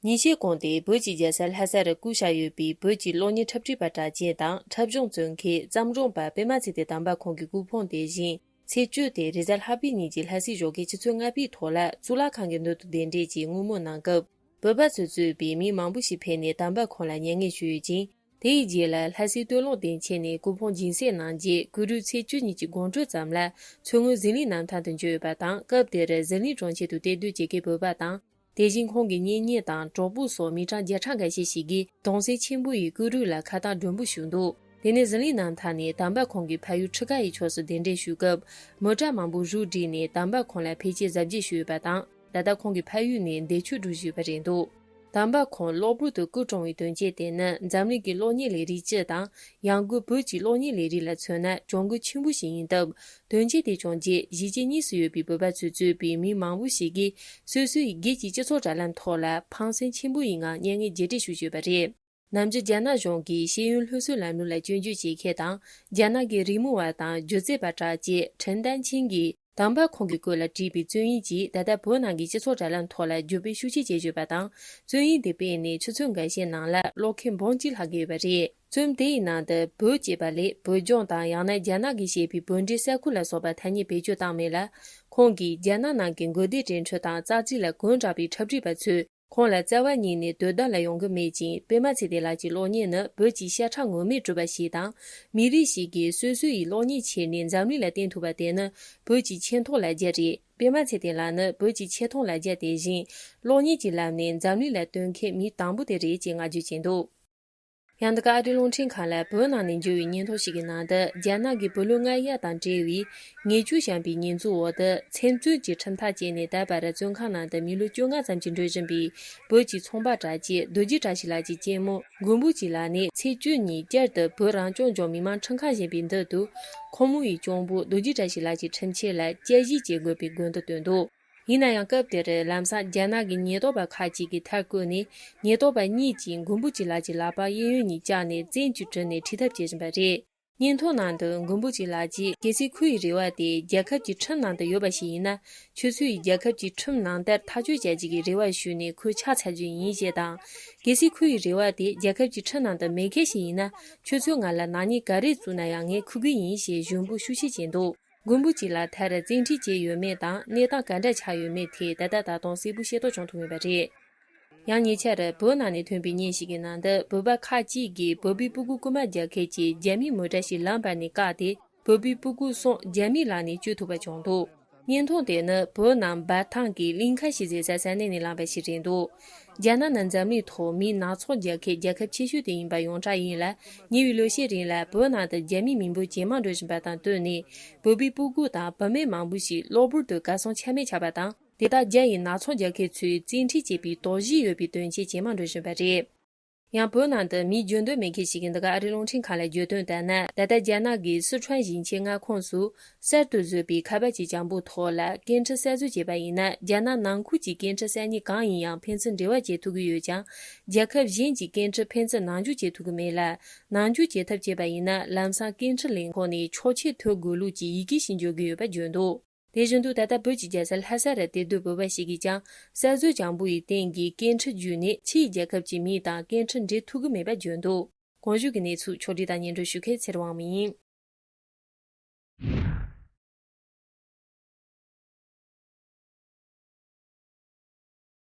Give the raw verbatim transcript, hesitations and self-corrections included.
ཉིན་ཤས་གོང་དེ་བོད་ཀྱི་རྒྱལ་ས་ལྷ་ས་རུ་བསྐོ་བཞག་ཡོད་པའི་བོད་ཀྱི་གློག་བརྙན་འཁྲབ་ཁྲིད་པ་གྲགས་ཅན་དང་འཁྲབ་གཞུང་བཙུགས་མཁན་བརྩམས་སྒྲུང་པ་པད་མ་ཚེ་བརྟན་དམ་པ་ཁོང་གི་སྐུ་ཕུང་དེ་བཞིན་ཚེས་བཅུ་སྟེ་རེས་གཟའ་ལྷག་པའི་ཉིན་གྱི་ལྷ་སའི་ཞོགས་ཀའི་ཆུ་ཚོད་ལྔ་པའི་ཐོག་ལ་གཙུག་ལག་ཁང་གི་མདུན་དུ་གདན་འདྲེན་གྱིས་བསྔོ་སྨོན་གནང་སྐབས། བོད་པ་ཚོས་གཙོས་པའི་མི་མང་པོ་ཞིག་ཕེབས་ནས་དམ་པ་ཁོང་ལ་མྱ་ངན་ཞུས་ཡོད་ཅིང་། དེའི་རྗེས་ལ་ལྷ་སའི་སྟོད་ལུང་སྡིངས་ཆ་ནས་སྐུ་ཕུང་སྦྱིན་སྲེག་གནང་རྗེས། སྐུ་དུས་ཚེས་བཅུ་གཉིས་ཀྱི་དགོང་དྲོ་ཙམ་ལ་མཚོ་སྔོན་ཟི་ལིང་གནམ་ཐང་དུ་འབྱོར་ཡོད་པ་དང་། སྐབས་དེར་ཟི་ལིང་གྲོང་ཁྱེར་དུ་གཏེར་སྡོད་བྱེད་མཁན་བོད་པ་དང་། དེ་བཞིན་ཁོང་གི་གཉེན་ཉེ་དང་གྲོགས་པོ་སོགས་མི་གྲངས་བརྒྱ་ཕྲག་འགའ་ཤས་ཤིག་གིས་གདུང་སེམས་ཆེན་པོ་ཡིས་སྐུ་དྲུང་ལ་ཁ་བཏང་མགྲོན་འབོད་ཞུས་འདུག་དེ་ནས་ཟི་ལིང་གནམ་ཐང་ནས་དམ་པ་ཁོང་གི་ཕ་ཡུལ་ཁྲི་ཀ་ཡི་ཕྱོགས་སུ་གདན་འདྲེན་ཞུས་སྐབས། མི་གྲངས་མང་པོ་རུབ་བསྒྲིགས་ནས་དམ་པ་ཁོང་ལ་ཕལ་ཆེར་གཟབ་རྒྱས་ཞུས་ཡོད་པ་དང་། ད་ལྟ་ཁོང་གི་ཕ་ཡུལ་ནས་འདས་མཆོད་སྒྲུབ་བཞིན་ཡོད་པ་རེད་འདུག་དམ་པ་ཁོང་གློ་བུར་དུ་སྐུ་གྲོངས་པའི་དོན་རྐྱེན་དེ་ནི། འཛམ་གླིང་གི་གློག་བརྙན་ལས་རིགས་སྤྱི་དང་། ཡང་སྒོས་བོད་ཀྱི་གློག་བརྙན་ལས་རིགས་ལ་མཚོན་ན་གྱོང་གུན་ཆེན་པོ་ཞིག་ཡིན་སྟབས། དོན་རྐྱེན་དེ་བྱུང་རྗེས་གཞིས་བྱེས་གཉིས་སུ་ཡོད་པའི་བོད་པ་ཚོས་གཙོས་པའི་མི་མང་པོ་ཞིག་གིས་སོ་སོའི་སྒེར་གྱི་སྤྱི་ཚོགས་དྲ་ལམ་ཐོག་ལ་ཕངས་སེམས་ཆེན་པོ་ཡི་ངང་མྱ་ངན་རྗེས་དྲན་ཞུ་བཞིན་ཡོད་པ་རེད། ནམ་རྒྱུན་རྒྱ་ནག་གཞུང་གིས་ཤེས་ཡོན་སློབ་གསོའི་ལམ་ལུགས་ལ་སྐྱོན་བརྗོད་བྱེད་མཁན་དང་། རྒྱ་ནག་གི་རིག་གནས་པ་དང་སྒྱུ་རྩལ་པ་གྲགས་ཅན་ཁྲིན་ཏན་ཆིང་གིས་དམ་པ་ཁོང་གི་སྐོར་ལ་བྲིས་པའི་རྩོམ་ཡིག་ཅིག་ད་ལྟ་བོད་ནང་གི་སྤྱི་ཚོགས་དྲ་ལམ་ཐོག་ལ་བརྒྱུད་སྤེལ་ཤུགས་ཆེ་བྱེད་བཞིན་ཡོད་པ་དང་། རྩོམ་ཡིག་དེ་སྤེལ་ནས་ཆུ་ཚོད་འགའ་ཤས་ནང་ལ་ཀློག་མཁན་འབུམ་གཅིག་ལྷག་གི་ཡོད་པ་རེད། རྩོམ་དེའི་ནང་དུ་བོད་ཅེས་པ་ལས་བོད་ལྗོངས་དང་། ཡང་ན་རྒྱ་ནག་གིས་བཤད་པའི་བོད་འབྲེལ་ས་ཁུལ་ལ་སོགས་པ་ཐ་སྙད་བེད་སྤྱོད་བཏང་མེད་ལ། ཁོང་གིས་རྒྱ་ནག་ནང་གི་འགུལ་འདེད་འགྲན་བསྡུར་དང་རྩ་འཛིན་ལ་གུན་དྲག་པའི་འཁྲབ་ཁྲིད་པ་ཚོས། ཁོང་ལ་རྩ་བ་ཉིད་ནས་དོ་དམ་ལ་ཡོང་གི་མེད་ཅིང་། པད་མ་ཚེ་བརྟན་ལགས་ཀྱི་གློག་བརྙན་ནི་བོད་ཀྱི་ཤ་ཁྲག་ངོ་མས་གྲུབ་པ་ཞིག་དང་། མི་རིགས་ཤིག་གིས་སོ་སོ་ཡི་གློག་བརྙན་ཁྱེར་ནས་འཛམ་གླིང་ལ་བསྟན་ཐུབ་པ་དེ་ནི་བོད་ཀྱི་ཆེ་མཐོང་ལ་རྒྱ་རེད། པད་མ་ཚེ་བརྟན་ལགས་ནི་བོད་ཀྱི་ཆེ་མཐོང་ལ་རྒྱ་དེ་བཞིན། གློག་བརྙན་གྱི་ལམ་ནས་འཛམ་གླིང་ལ་སྟོན་མཁན་མི་དང་པོ་དེ་རེད་ཅེས་བསྔགས་བརྗོད་བྱས་འདུག་ཡང་འདི་ག་ཨ་རིའི་རླུང་འཕྲིན་ཁང་ལ་བོད་ནང་ནས་འབྱོར་བའི་སྙན་ཐོ་ཞིག་གི་ནང་དུ། རྒྱ་ནག་གིས་བོད་ལུང་ལྔ་གཡར་དང་འབྲེལ་བའི་ཉེས་སྤྱོད་བཤམས་པའི་ཉེས་འཛུགས་འོག་ཏུ། མཚན་བཙོན་གྱི་ཁྲིམས་ཐག་བཅད་ནས་ད་བར་བཙོན་ཁང་ནང་དུ་མི་ལོ་བཅོ་ལྔ་ཙམ་གྱིས་འགྲོ་བཞིན་པའི་བོད་ཀྱི་ཚོང་པ་གྲགས་ཅན་རྡོ་རྗེ་བཀྲ་ཤིས་ལགས་ཀྱི་གཅེན་མོ་མགོན་པོ་སྐྱིད་ལགས་ནས། ཚེས་བཅུ་ཉིན་བསྐྱར་དུ་བོད་རང་སྐྱོང་ལྗོངས་མི་དམངས་ཁྲིམས་ཁང་བཞེངས་པའི་མདུན་དུ། ཁོང་མོ་ཡི་གཅུང་པོ་རྡོ་རྗེ་བཀྲ་ཤིས་ལགས་ཀྱི་ཁྲིམས་ཆད་ལ་དཔྱད་ཞིབ་བྱེད་དགོས་པའི་དགོངས་དོན་བཏོན་འདུག་ཡིན་ན་ཡང་། སྐབས་དེར་ལམ་སང་རྒྱ་ནག་གི་ཉེན་རྟོག་པ་ཁག་ཅིག་གིས་མཐའ་བསྐོར་ནས། ཉེན་རྟོག་པ་གཉིས་ཀྱིས་མགོན་པོ་སྐྱིད་ལགས་ཀྱི་ལག་པ་གཡས་གཡོན་གཉིས་བཅག་ནས་བཙན་གྱིས་དཀྲིས་ནས་ཁྲིད་ཐབས་བྱེད་བཞིན་པ་རེད། སྙན་ཐོ་ནང་དུ་མགོན་པོ་སྐྱིད་ལགས་ཀྱིས། གལ་སྲིད་ཁོ་ཡི་རེ་བ་དེ་རྒྱལ་ཁབ་ཀྱི་ཁྲིམས་ནང་དུ་ཡོད་པ་ཞིག་ཡིན་ན། ཁྱོད་ཚོ་ཡིས་རྒྱལ་ཁབ་ཀྱི་ཁྲིམས་ནང་ལྟར་ཐག་གཅོད་བྱ་རྒྱུ་གི་རེ་བ་ཞུས་ནས་ཁོ་ཕྱག་འཚལ་རྒྱུ་ཡིན་ཞེས་དང་། གལ་སྲིད་ཁོ་ཡི་རེ་བ་དེ་རྒྱལ་ཁབ་ཀྱི་ཁྲིམས་ནང་དུ་མེད་མཁན་ཞིག་ཡིན་ན། ཁྱོད་ཚོས་ང་ལ་ནག་ཉེས་ག་རེ་བཙུགས་ན་ཡང་ངས་འཁུར་གི་ཡིན་ཞེས་ཞུ་འབོད་ཤུགས་ཆེ་བྱས་འདུག་མགོན་པོ་སྐྱིད་ལགས་མཐར་བཙན་ཁྲིད་བྱས་ཡོད་མེད་དང་། གནས་སྟངས་ག་འདྲ་ཆགས་ཡོད་མེད་ཐད་ད་ལྟ་ད་དུང་གསལ་པོ་ཤེས་རྟོགས་བྱུང་ཐུབ་མེད་པ་རེད། ཡང་ཉེ་ཆར་བོད་ནང་ནས་ཐོན་པའི་བརྙན་ཞིག་གི་ནང་དུ། བོད་པ་ཁག་ཅིག་གིས་བོད་པའི་སྤུ་གུ་རྐུན་མ་རྒྱག་མཁན་གྱི་རྒྱ་མིའི་མོ་ཊ་ཞིག་ལམ་བར་ནས་བཀག་སྟེ། བོད་པའི་སྤུ་གུ་གསུམ་རྒྱ་མིའི་ལག་ནས་གཅོད་ཐུབ་པ་བྱུང་འདུག་བརྙན་ཐུང་དེ་ནི་བོད་ནང་འབའ་ཐང་གི་གླིང་ཁ་ཞེས་པའི་ས་ས་གནས་ནས་བླངས་པ་ཞིག་རེད་འདུག་རྒྱ་ནག་ནི་འཛམ་གླིང་ཐོག་མིའི་ནག་ཚོང་རྒྱག་མཁན་རྒྱལ་ཁབ་ཆེ་ཤོས་དེ་ཡིན་པ་ཡོངས་གྲགས་ཡིན་ལ། ཉེ་བའི་ལོ་ཤས་རིང་ལ་བོད་ནང་དུ་རྒྱ་མིའི་མི་འབོར་ཇེ་མང་འགྲོ་བཞིན་པ་དང་བསྟུན་ནས། བོད་པའི་སྤུ་གུ་དང་བུད་མེད་མང་པོ་ཞིག་གློ་བུར་དུ་གར་སོང་ཆ་མེད་ཆགས་པ་དང་། དེ་དག་རྒྱ་ཡི་ནག་ཚོང་རྒྱག་མཁན་ཚོས་བཙན་ཁྲིད་བྱས་པའི་དོགས་གཞི་ཡོད་པའི་དོན་རྐྱེན་ཇེ་མང་འགྲོ་བཞིན་པ་རེད། ཡང་བོད་ནང་དུ་མིའི་རྒྱུས་འདོན་མེད་མཁན་ཞིག་གིས་འདི་ག་ཨ་རིའི་རླུང་འཕྲིན་ཁང་ལ་བརྗོད་དོན་ལྟར་ན། ད་ལྟ་རྒྱ་ནག་གིས་སི་ཁྲོན་ཞིང་ཆེན་མངའ་ཁོངས་སུ་གསར་དུ་བཟོས་པའི་ཁ་པར་གྱི་བྱང་བུ་ཐོག་ལ་སྐད་འཕྲིན་གསར་བཟོ་བྱས་པ་ཡིན་ན། རྒྱ་ནག་ནང་ཁུལ་གྱི་སྐད་འཕྲིན་གསར་རྙིང་གང་ཡིན་ཡང་ཕན་ཚུན་འབྲེལ་བ་བྱེད་ཐུབ་ཀྱི་ཡོད་ཀྱང་། རྒྱལ་ཁབ་གཞན་གྱི་སྐད་འཕྲིན་ཕན་ཚུན་ནང་འཇུག་བྱེད་ཐུབ་ཀྱི་མེད་ལ། ནང་འཇུག་བྱེད་ཐབས་བྱས་པ་ཡིན་ན། ལམ་སང་སྐད་འཕྲིན་ལས་ཁུངས་ནས་ཆོག་མཆན་ཐོབ་དགོས་ལུགས་ཀྱི་ཡི་གེ་ཞིག་འབྱོར་གྱི་ཡོད་པ་བརྗོད་འདུག་དེ་བཞིན་དུ། ད་ལྟ་བོད་ཀྱི་རྒྱལ་ས་ལྷ་ས་རུ་གཏེར་སྡོད་བོད་པ་ཞིག་གིས་ཀྱང་། གསར་བཟོ་བྱང་བུ་ཡི་སྟེང་གི་སྐད་འཕྲིན་བརྒྱུད་ནས་ཕྱིའི་རྒྱལ་ཁབ་ཀྱི་མི་དང་སྐད་འཕྲིན་འབྲེལ་ཐུབ་ཀྱི་མེད་པ་བརྗོད་འདུག་གོང་ཞུས་ཀྱི་གནས་ཚུལ་ཕྱོགས་སྒྲིག་དང་སྙན་སྒྲོན་ཞུ་མཁན་ཚེ་རིང་དབང་མོ་ཡིན།